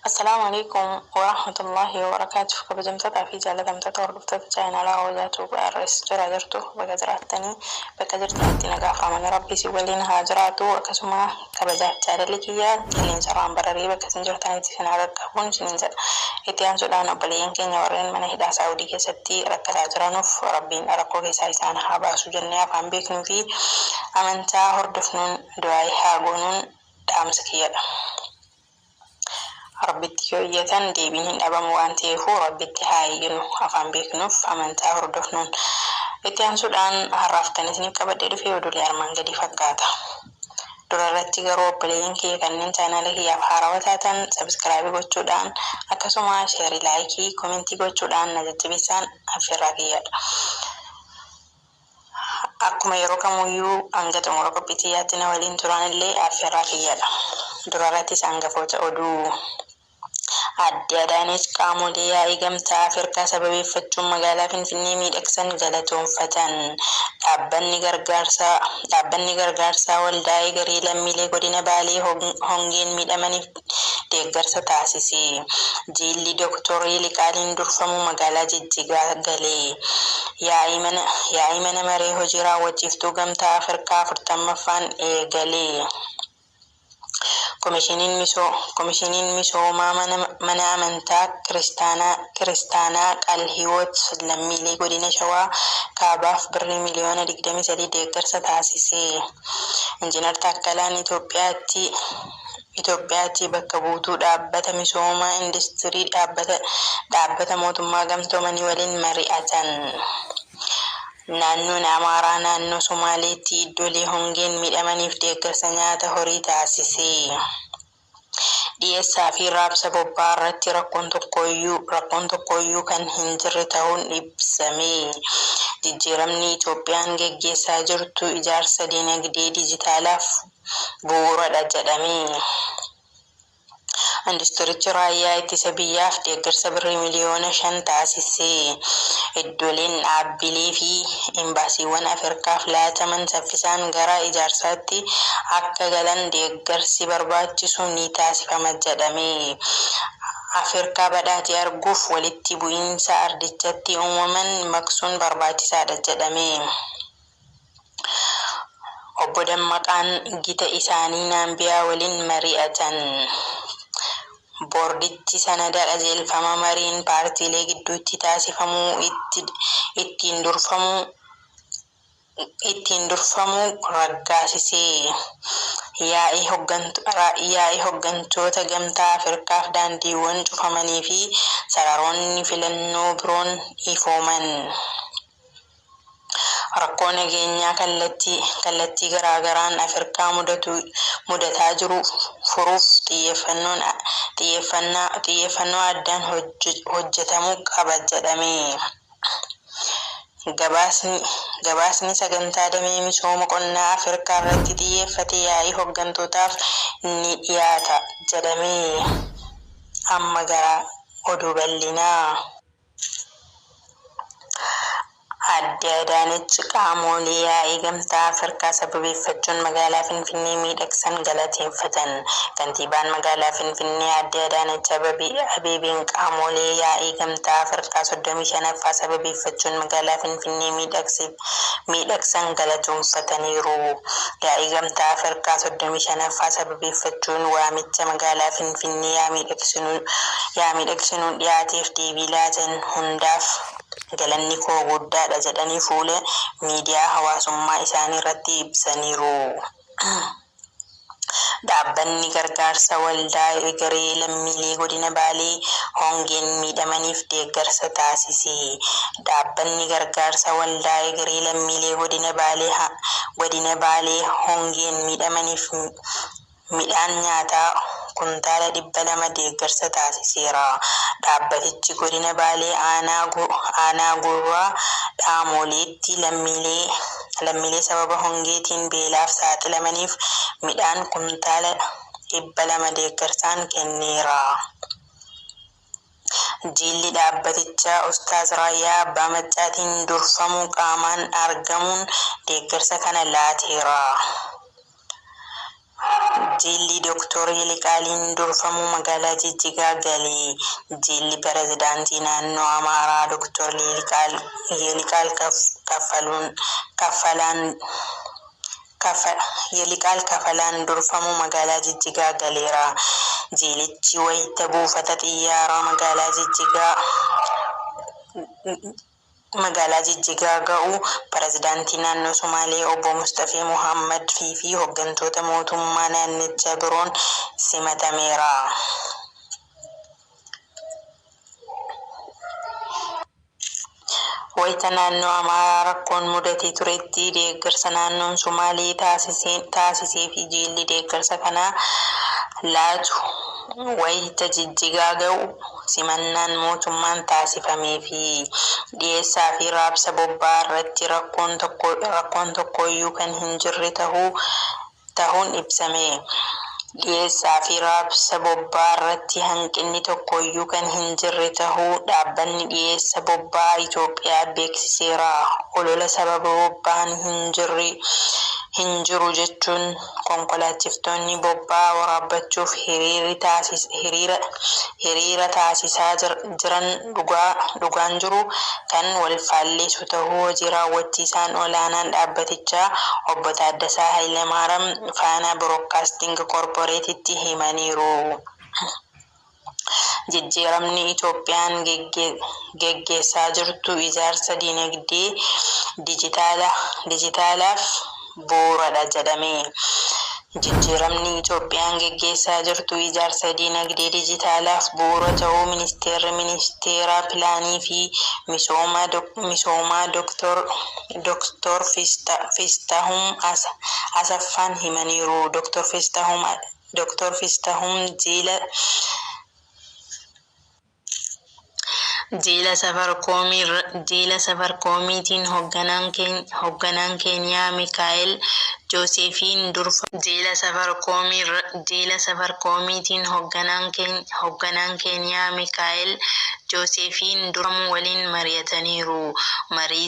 Assalaamu alaikum warahmatullahi wabarakaatuh. Kabajamtootaa fi jaalatamtoota hordoftoota chaayinaalaa Hawazaa RS jira jirtu, bakka jiraattanii bakka jirtanitti nagaa fi Rabbii si waliin haa jiraatu. Akkasuma kabajaaf jaalalli kiyya qilleensarraan bararee bakka isin jirtanitti isin haa qaqqabuun isiniin jedha. Itti aansuudhaan obboleeyyan keenya warreen mana hidhaa Saawudii keessatti rakkataa jiranuuf Rabbiin rakkoo keessaa isaan haa baasu jennee afaan beeknuu fi amantaa hordofnuun du'aa haa goonuun dhaamsa kiyyadha. Rabbitti yoo iyyatan deebiin hin dhabamu waan ta'eefuu Rabbitti haa iyyinu afaan beeknuuf amantaa hordofnuun. Itti aansuudhaan har'aaf kan isiniif qabadhee dhufe oduulee armaan gadii fakkaata. Dura irratti garuu obboleeyyan kiyya kanneen chaanaala kiyyaaf haarawaa taatan subscribe gochuudhaan, akkasuma share, like, comment gochuudhaan na jajjabeessaan affeerraa kiyyadha. Akkuma yeroo kamuyyuu hanga xumura qophii xiyyaatti na waliin turan illee affeerraa kiyyadha. Dura irrattis hangafoota oduu. Aadde Adaanech qaamolee yaa'ii Gamtaa Afrikaa sababeeffachuun magaalaa Finfinnee miidhagsan galatoonfatan. Dhaabbanni gargaarsaa Waldaa Egeree lammiilee godina Baalee hongeen miidhamaniif deeggarsa taasise. Jilli Dooktor Yiliqaaliin durfamu magaalaa Jijjigaa gale. Yaa'ii mana maree hojii raawwachiiftuu Gamtaa Afrikaa 40ffaan eegale. Komishiniin misoomaa mana amantaa Kiristaanaa Qalhiwoot lammiilee godina Shawaa Kaabaaf birrii miliyoona 23 deeggarsa taasise. Injiinar Taakkalaan Itoophiyaatti bakka buutuu dhaabbata misooma industirii dhaabbata mootummaa gamtoomanii waliin mari'atan. Naannoon Amaaraa naannoo Somaaleetti iddoolee hongeen miidhamaniif deeggarsa nyaata horii taasise. Dhiyeessaa fi raabsa boba'aa irratti rakkoon tokkoyyuu kan hin jirre ta'uun ibsame. Jijjiiramni Itoophiyaan gaggeessaa jirtu ijaarsa dinagdee dijitaalaaf bu'uuradha jedhame. Industirichi raayyaa ittisa biyyaaf deeggarsa birrii miliyoona 5 taasise. Iddooleen dhaabbilee fi imbaasiiwwan Afrikaaf laataman saffisaan gara ijaarsaatti akka galan deeggarsi barbaachisu ni taasifama jedhame. Afrikaa badhaate arguuf walitti bu'iinsa ardichatti uumaman maqsuun barbaachisaadha jedhame. Obbo Dammaqaan gita isaanii Naambiyaa waliin mari'atan. Boordichi sanada qajeelfama mariin paartiilee gidduutti taasifamu ittiin durfamu raggaasise. Yaa'ii hooggantoota Gamtaa Afrikaaf daandiiwwan cufamanii fi sararoonni filannoo biroon ifooman. Rakkoo nageenyaa kallattii garaa garaan Afrikaa mudataa jiru furuuf xiyyeeffannoo addaan hojjetamuu qaba jedhame. Gabaasni sagantaa damee misooma qonnaa Afrikaa irratti xiyyeeffate yaa'ii hooggantootaaf ni dhiyaata jedhame. Amma gara oduu bal'inaa. Aadde Adaanech qaamolee yaa'ii Gamtaa Afrikaa sababeeffachuun magaalaa Finfinnee miidhagsan galateeffatan. Kantiibaan magaalaa Finfinnee Aadde Adaanech Abeebeen qaamolee yaa'ii Gamtaa Afrikaa 35ffaa sababeeffachuun magaalaa Finfinnee miidhagsan galatoomfataniiru. Yaa'ii Gamtaa Afrikaa 35ffaa sababeeffachuun waamicha magaalaa Finfinnee yaa miidhagsinuun dhiyaateef deebii laatan hundaaf galanni koo guddaadha jedhanii fuula miidiyaa hawaasummaa isaanii irratti ibsaniiru. Dhaabbanni gargaarsa Waldaa Egeree lammiilee godina Baalee hongeen miidhamaniif deeggarsa taasise. Dhaabbanni gargaarsa Waldaa Egeree lammiilee godina Baalee hongeen miidhamaniif midhaan nyaataa kuntaala 200 deeggarsa taasiseera. Dhaabbatichi godina Baalee aanaa Gurraa Dhaamoleetti lammiilee sababa hongeetiin beelaaf saaxilamaniif midhaan kuntaala 200 deeggarsaan kenneera. Jilli dhaabbatichaa Ustaaz Raayyaa Abbaa Maccaatiin durfamu qaamaan argamuun deeggarsa kana laateera. Jilli Dooktor Yiliqaaliin durfamu magaalaa Jijjigaa gale. Jilli Pireezidaantii Naannoo Amaaraa Dooktor Yiliqaal Kafalaan durfamu magaalaa Jijjigaa galeera. Jilichi wayita buufata xiyyaaraa magaalaa Jijjigaa ga'u Pireezidaantii Naannoo Somaalee Obbo Mustafee Mohaammad fi hooggantoota mootummaa naannichaa biroon simatameera. Wayita naannoo Amaaraa rakkoon mudatee turetti deeggarsa naannoon Somaalee taasisee fi jilli deeggarsa kana laatu wayita Jijjigaa ga'u simannaan mootummaan taasifameefi. Dhiyeessaa fi raabsa boba'aa irratti rakkoon tokkoyyuu kan hin jirre ta'uun ibsame. Dhiyeessaa fi raabsa boba'aa irratti hanqinni tokkoyyuu kan hin jirre ta'uu dhaabbanni dhiyeessa boba'aa Itoophiyaa beeksiseera. Olola sababa boba'aan hin jiru jechuun konkolaachiftoonni boba'aa waraabbachuuf hiriira taasisaa jiran dhugaan jiru kan wal faalleessu ta'uu hojii raawwachiisaan olaanaan dhaabbatichaa Obbo Taaddasaa Hayilamaariyaam Faanaa Biroodkaasting Koorporeetitti himaniiru. Jijjiiramni Itoophiyaan geggeessaa jirtu ijaarsa dinagdee dijitaalaaf bu'uuradha jedhame. Jijjiiramni Itoophiyaan geggeessaa jirtu ijaarsa dinagdee dijitaalaaf bu'uura ta'uu Ministeerri Ministeera Pilaanii fi Misoomaa Dooktor Fistaahum Asaffaan himaniiru. Dooktor Fistaahum jila Safaarikoomiitiin hoogganaan Keeniyaa Mikaa'el Jooseefiin durfamu. Jila Safaarikoomiitiin hoogganaan Keeniyaa Mikaa'el Jooseefiin durfamu waliin mari'ataniiru. Marii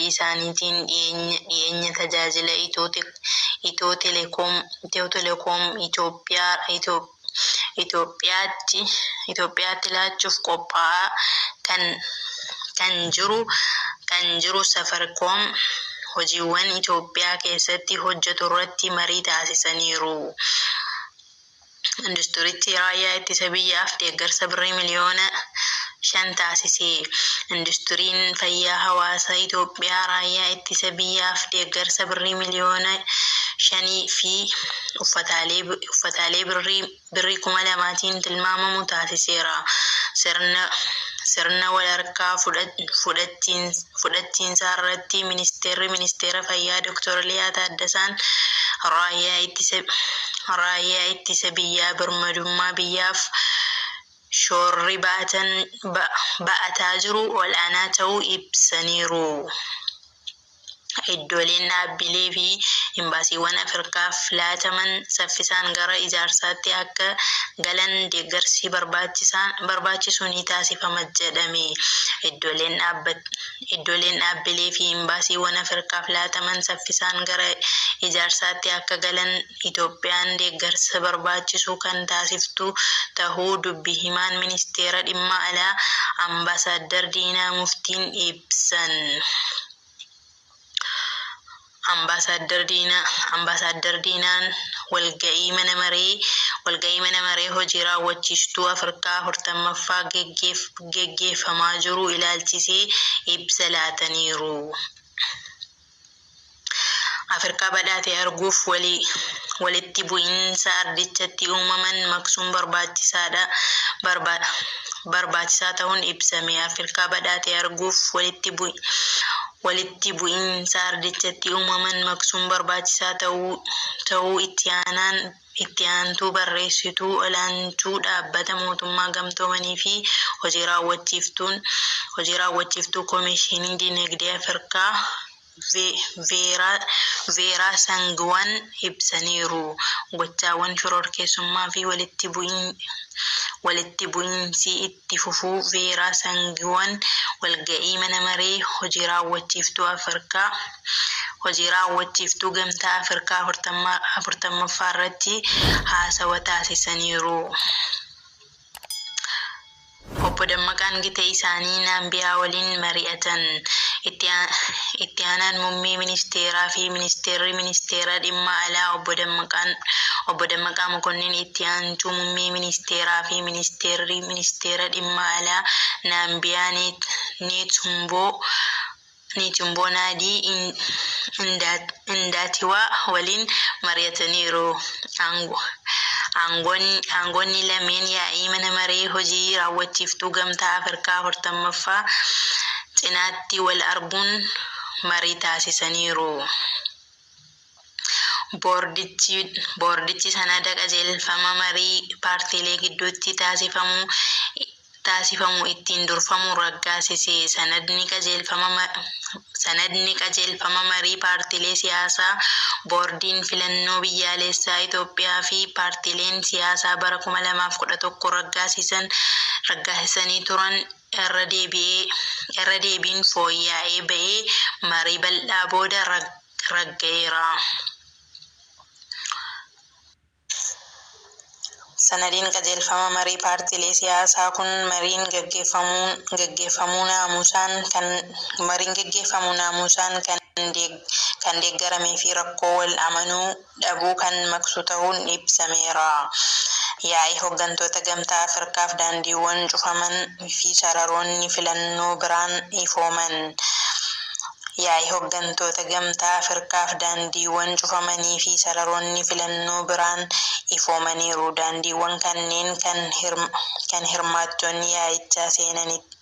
isaaniitiin dhiyeenya tajaajila Itiyoo Telekoom Itoophiyaatti laachuuf qophaa'aa kan jiru Safaariikoom hojiiwwan Itoophiyaa keessatti hojjetu irratti marii taasisaniiru. Industirichi raayyaa ittisa biyyaaf deeggarsa birrii miiliyoona 5 taasise. Industiriin fayyaa hawaasaa Itoophiyaa raayyaa ittisa biyyaaf deeggarsa birrii miiliyoona 5 fi uffataalee birrii 2000tiin tilmaamamu taasiseera. Sirna walharkaa fudhachiinsaa irratti Ministeerri Ministeera Fayyaa Dooktar Liyaa Taaddasaan raayyaa ittisa biyyaa birmadummaa biyyaaf shoorri ba'ataa jiru olaanaa ta'uu ibsaniiru. Iddooleen dhaabbilee fi imbaasiiwwan Afrikaaf laataman saffisaan gara ijaarsaatti akka galan deeggarsi barbaachisu ni taasifama jedhame. Iddooleen dhaabbilee fi imbaasiiwwan Afrikaaf laataman saffisaan gara ijaarsaatti akka galan Itoophiyaan deeggarsa barbaachisu kan taasiftu ta'uu dubbi himaan Ministeera Dhimma Alaa Ambaasaddar Diinaa Muftiin ibsan. Ambaasaddar Diinaan walga'ii mana maree hojii raawwachiistuu Afrikaa 40ffaa geggeeffamaa jiru ilaalchisee ibsa laataniiru. Afrikaa badhaate arguuf walitti bu'iinsa ardichatti uumaman maqsuun barbaachisaa ta'uun ibsame. Afrikaa badhaate arguuf walitti bu'iinsa ardichatti uumaman maqsuun barbaachisaa ta'uu itti aantuu barreessituu olaantuu dhaabbata mootummoota gamtoomanii fi hojii raawwachiiftuu Koomishinii Dinagdee Afrikaa Veeraa Saangiwaan ibsaniiru. Gochaawwan shororkeessummaa fi walitti bu'iinsi itti fufuu Veeraa Saangiwaan walga'ii mana maree hojii raawwachiiftuu hojii raawwachiiftuu Gamtaa Afrikaa 40ffaarratti haasawa taasisaniiru. Obbo Dammaqaan gita isaanii Naambiyaa waliin mari'atan. Itti aanaan muummee ministeeraa fi Ministeerri Ministeera Dhimma Alaa Obbo Dammaqaa Mokonnin itti aantuu muummee ministeeraa fi Ministeerri Ministeera Dhimma Alaa Naambiyaa Neetumboo Naadii Indaatiwaa waliin mari'ataniiru. Aangoonni lameen yaa'ii mana maree hojii raawwachiiftuu Gamtaa Afrikaa 40ffaa cinaatti wal arguun marii taasisaniiru. Boordichi sanada qajeelfama marii paartiilee gidduutti taasifamu ittiin durfamu raggaasise. Sanadni qajeelfama marii paartiilee siyaasaa Boordiin Filannoo Biyyaalessaa Itoophiyaa fi paartiileen siyaasaa bara 2011 raggaasisanii turan irra deebiin fooyya'ee ba'e marii bal'aa booda ragga'eera. Sanadiin qajeelfama marii paartiilee siyaasaa kun mariin gaggeeffamu naamusaan kan deeggaramee fi rakkoo wal amanuu dhabuu kan maqsu ta'uun ibsameera. Yaa'ii hoggantoota Gamtaa Afrikaaf daandiiwwan cufaman fi sararoonni filannoo biraan ifooman. Yaa'ii hoggantoota Gamtaa Afrikaaf daandiiwwan cufamanii fi sararoonni filannoo biraan ifoomaniiru. Daandiiwwan kanneen kan hirmaattonni yaa'ichaa seenanitti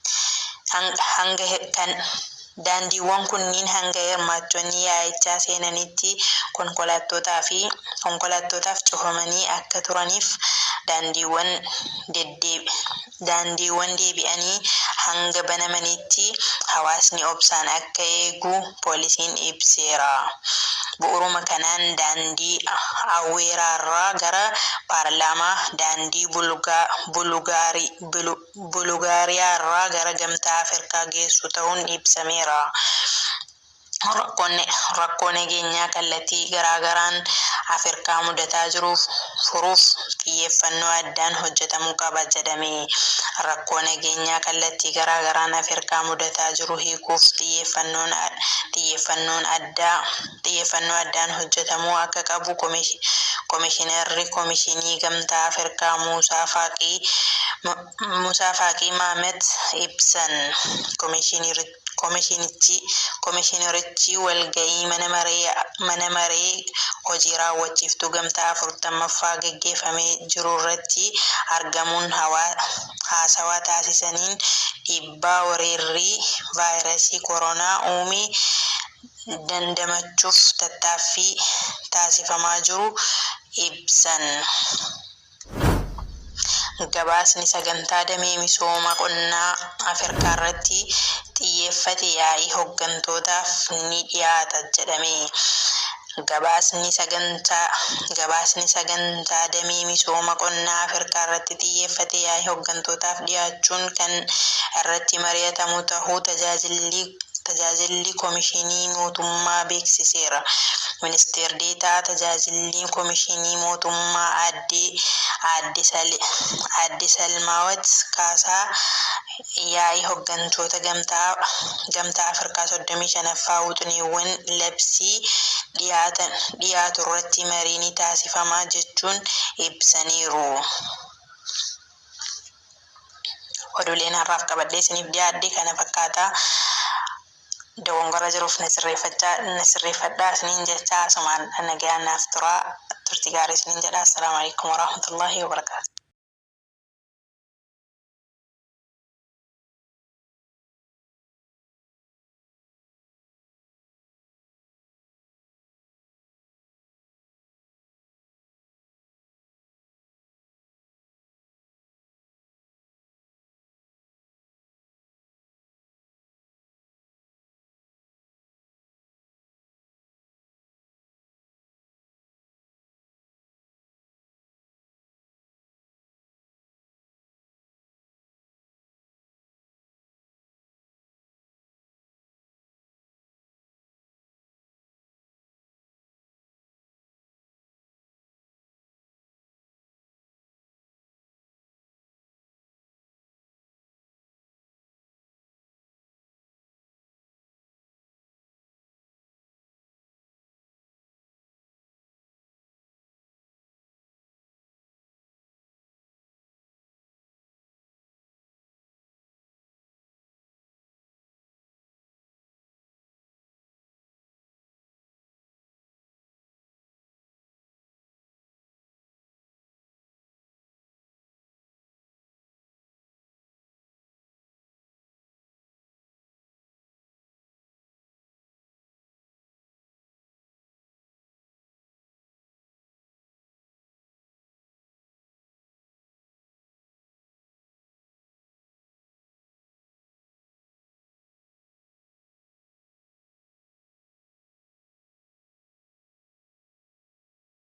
Daandiiwwan kunniin hanga hirmaattonni yaa'ichaa seenanitti konkolaattootaaf cufamanii akka turaniif daandiiwwan deebi'anii hanga banamanitti hawaasni obsaan akka eegu poolisiin ibseera. Bu'uuruma kanaan daandii Awweeraarraa gara Paarlaamaa, daandii Bulugaariyaarraa gara Gamtaa Afrikaa geessu ta'uun ibsameera. Rakkoo nageenyaa kallattii garaagaraan Afrikaa mudataa jiru furuuf xiyyeeffannoo addaan hojjetamuu qaba jedhame. Rakkoo nageenyaa kallattii garaagaraan Afrikaa mudataa jiru hiikuuf xiyyeeffannoo addaan hojjetamuu akka qabu Komishinarri Komishinii Gamtaa Afrikaa Muusaa Faaqii Mahamat ibsan. Komishinarichi walga'ii mana maree hojii raawwachiiftuu Gamtaa 40ffaa gaggeeffamaa jirurratti argamuun haasawaa taasisaniin dhiibbaa weerarri vaayirasii koronaa uume dandamachuuf tattaaffii taasifamaa jiru ibsan. Gabaasni sagantaa damee misooma qonnaa Afrikaarratti xiyyeeffate yaa'ii hoggantootaaf ni dhiyaata jedhame. Gabaasni sagantaa damee misooma qonnaa Afrikaarratti xiyyeeffate yaa'ii hoggantootaaf dhiyaachuun kan irratti mari'atamu ta'uu Tajaajilli Komishinii Mootummaa beeksiseera. Ministeer Deetaa Tajaajilli Komishinii Mootummaa Aadde Salmaawat Kaasaa yaa'ii hoggantoota Gamtaa Afrikaa 35ffaa wixineewwan labsii dhiyaaturratti marii ni taasifama jechuun ibsaniiru. Oduuleen har'aaf qabadhee isiniif dhiyaadhe kana fakkaata. Dogongora jiruuf na sirreeffadhaa isiniin jecha asumaan nagayaan naaf turaa, turtii gaarii isiniin jedha. Assalaamu alaikum warahmatullaahi wabarakaatu.